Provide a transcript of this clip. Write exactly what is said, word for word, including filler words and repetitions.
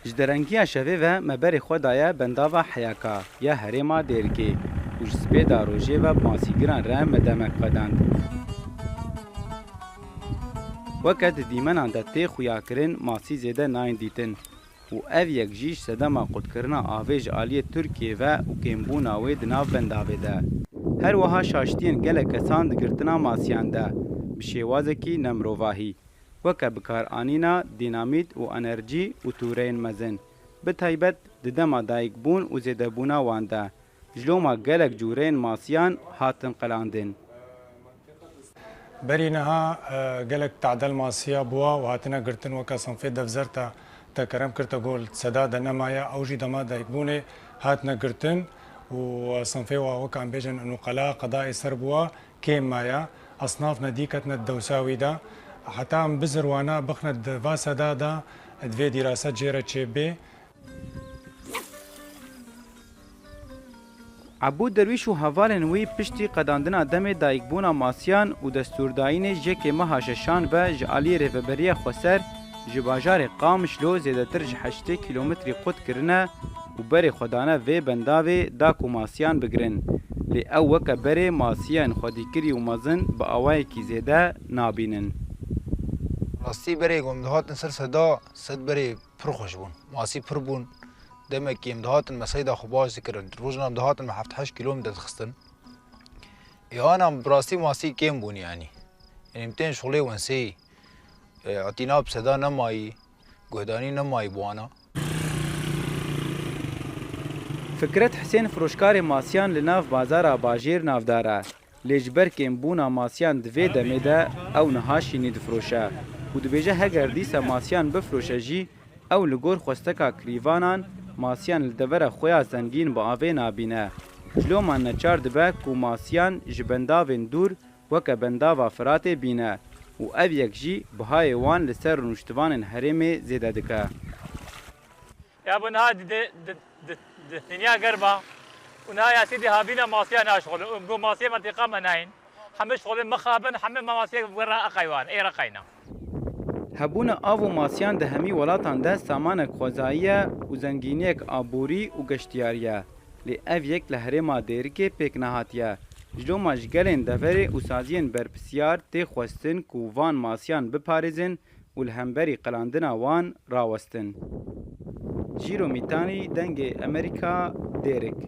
Ji derengiya şevê ve me berê xwe daye bendava Heyaka ya herêma Dêrikê û ji spêda rojê ve bi masîgiran re me demek qedand. Weke di dîmenan de tê xuyakirin, masî zêde nayên dîtin û ev yek jî ji sedema qutkirina avê ji aliyê Tirkiyê ve û kêmbûna wê di nav bendavê de. Her wiha şaştiyên gelek kesan di girtina masiyan de bi şêwazekî nemirovahî, weke bikaranîna dînamît û enerjî û tûreyên mezin, bi taybet di dema dayikbûn û zêdebûna wan de, ji loma gelek cûreyên masiyan hatin qelandin. Berî niha, e, gelek tadel masiya bûa û hatine girtin, weke sinfê devzerta te kerem kirte gol seda de nemaye, ew jî dema dayikbûnê hatine girtin û sinfê wa weke em bêjin nûqela qedayê ser bûa kêm maye. Esnaf nedî ketine di dewsa wî de. Heta em bizir wana bixine di va seda de, divê dîrasa cê re çêbê. Ebû Derwîş û hevalên wî piştî qedandina demê dayikbûna masiyan û destûrdayînê ji yekê meha şeşan ve ji aliyê Rêveberiya Xweser ji bajarê Qamişlo zêdetir ji heştê kîlometrî qut kirine û berê xwe dane vê bendavê da ku masiyan bigirin. Lê ew weke berê masiyên xwedîkirî û mezin bi awayekî zêde nabînin. Rastî berê ku em dihatin ser seda sed berê pir xweş bûn. Masî pir bûn. Demekî em dihatin me seyda xwe baş dikirin. Rojna em dihatin me heft heşt kîlo min derdixistin. Ê ana bi rastî masî kêm bûn yanî. Yanî em tên şixulê wenseyî. E, îtina bi seda nemayî, guhdanî nemayî bi wana. Fikret Hisên firoşkarê masiyan li nav bazara bajêr navdar e. Lê ji ber kêmbûna masiyan di vê demê de ew niha şînî difiroşe û dibêje heger dîsa masiyan bifiroşe jî, ew li gor xwesteka kirîvanan masiyan li devera xwe ya zengîn bi avê nabîne. Ji loma neçar dibe ku masiyan ji bendavên dûr weke bendava Firatê bîne û ev yek jî bihayê wan li ser rûniştivanên herêmê zêde dike. Ya bu niha di, di, di, di, di dinya germa û niha ya sîdî habîna masiya naşixulin. Û go masiyê mentiqa me nayên. Hemî şixulê mixabin, hemî me masiyê wera eqaywan, ê reqayna. Hebûna av û masiyan di hemî welatan de samanek xwezayî ye û zengîniyek aborî û geştiyarî ye. Lê ev yek li herêma Dêrikê pêk nehatiye. Ji loma ji gelên deverê û saziyên berpirsiyar tê xwestin ku van masiyan biparêzin û li hemberî qelandina wan rawestin. Jîro Mîtanî, Dengê Emerîka, Dêrik.